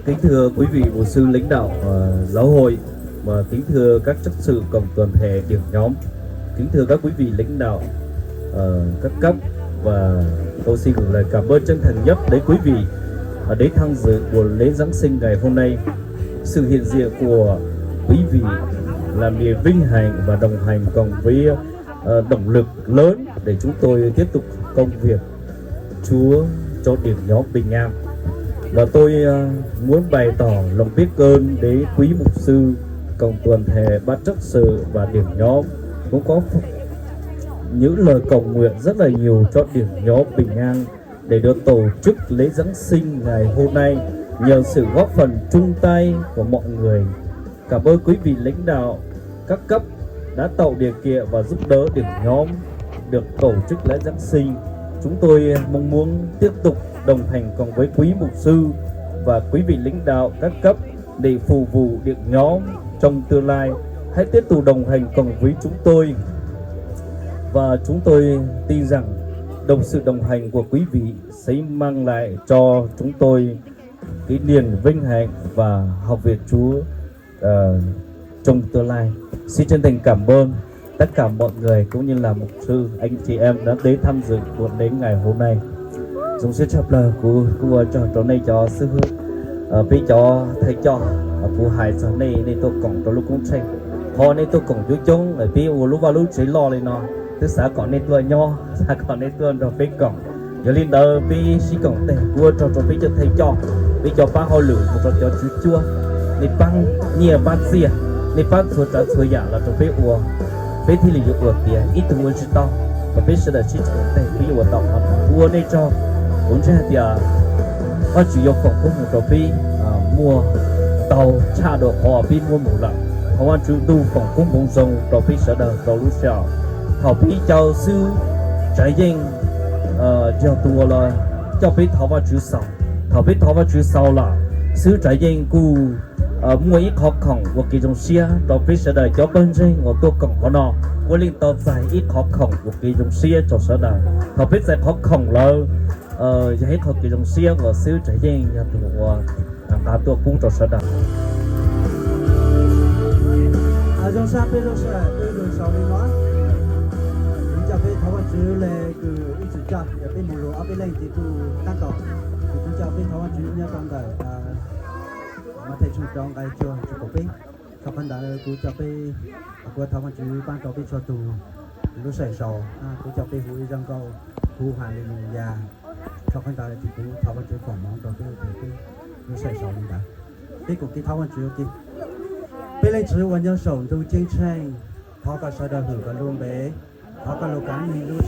Kính thưa quý vị mục sư lãnh đạo, ờ, giáo hội, và kính thưa các chấp sự cộng đoàn thể điểm nhóm, kính thưa các quý vị lãnh đạo, ờ, các cấp, và tôi xin gửi lời cảm ơn chân thành nhất đến quý vị, ờ, đến tham dự buổi lễ Giáng sinh ngày hôm nay. Sự hiện diện của quý vị là niềm vinh hạnh và đồng hành cùng với, ờ, động lực lớn để chúng tôi tiếp tục công việc Chúa cho điểm nhóm Bình An. Và tôi, ờ, muốn bày tỏ lòng biết ơn đến quý mục sư, cộng đoàn thể, ban chấp sự và điểm nhóm cũng có những lời cầu nguyện rất là nhiều cho điểm nhóm Bình An để được tổ chức lễ Giáng sinh ngày hôm nay nhờ sự góp phần chung tay của mọi người. Cảm ơn quý vị lãnh đạo các cấp đã tạo điều kiện và giúp đỡ điểm nhóm được tổ chức lễ Giáng sinh. Chúng tôi mong muốn tiếp tục đồng hành cùng với quý mục sư và quý vị lãnh đạo các cấp để phục vụ điểm nhóm trong tương lai. Hãy tiếp tục đồng hành cùng với chúng tôi và chúng tôi tin rằng đồng sự đồng hành của quý vị sẽ mang lại cho chúng tôi cái niềm vinh hạnh và học việc Chúa, ờ, trong tương lai. Xin chân thành cảm ơn tất cả mọi người cũng như là mục sư, anh chị em đã đến tham dự buổi lễ ngày hôm nay. Zoo siab tshaj plaws kuv kuj ua tsaug rau nej cov xib hwb, peb cov thawj coj, kuv hais txog nej, nej tuaj koom rau lub koob tsheej. Qhov nej tuaj koom coob coob, peb ua lub vaj lub tsev loj li no, twb xav kom nej tuaj nyob, xav kom nej tuaj nrog peb koom. Yog li ntawd peb sib koom tes, kuv ua tsaug rau peb cov thawj coj, peb cov pab hauj lwm mus rau cov tswv cuab, nej pab nyiaj pab txiaj, nej pab txhua tsav txhua yam los rau peb ua, peb thiaj li yuav ua tiav, ib tug ua tsis tau. Mas peb sawv daws sib koom tes peb yuav ua tau qhov no. Kuv ua nej tsaug, kuv ntseeg hais tias Vajtswv yuav foom koob hmoov rau peb muaj ntau tshaj dua qhov peb muaj mus lawm. Thov Vajtswv ntuj foom koob hmoov zoo rau peb sawv daws rau lub sij hawm. Thaum peb cov xib hwb Tsav Yeej yog tus uas los coj peb thov Vajtswv xaus. Thaum peb thov Vajtswv xaus lawm, xib hwb Tsav Yeej kuj muaj ib qhov khoom ua kev zoo siab rau peb sawv daws cov pawg ntseeg uas tuaj koom qhov no. Ua li tau txais ib qhov khoom ua kev zoo siab rau sawv daws. Thaum peb txais qhov khoom lawm, yog ib qhov kev zoo siab uas xib hwb Tsav Yeej yog tus uas nqa tuaj pub rau sawv daws. Zoo sab peb lub sij hawm peb lug sau li no. Kuv coj peb thov Vajtswv le kws ib txwm coj, yog peb mus lug ob peb leej ces kuj tab tom. Ces kuv coj peb thov Vajtswv nyob rau ntawm Mathais tshooj rau nqai cuaj txug kaum peb. Thaum qhov ntawd kuv coj peb, kuv thov Vajtswv paab rau peb txhua tug lub sij hawm sau, kuv coj peb hu ib zaj nkauj, hu Haleluyas. Thaum qhov ntawd ces kuv thov Vajtswv foom hmoov rau peb, peb lub sij hawm sau li ntawd. Peb kuj kev thov Vajtswv ua ke. Peb Leej Txiv uas nyob saum ntuj ceeb tsheej, thov koj sawv daws hwm koj lub npe, thov koj lug kav neeg lub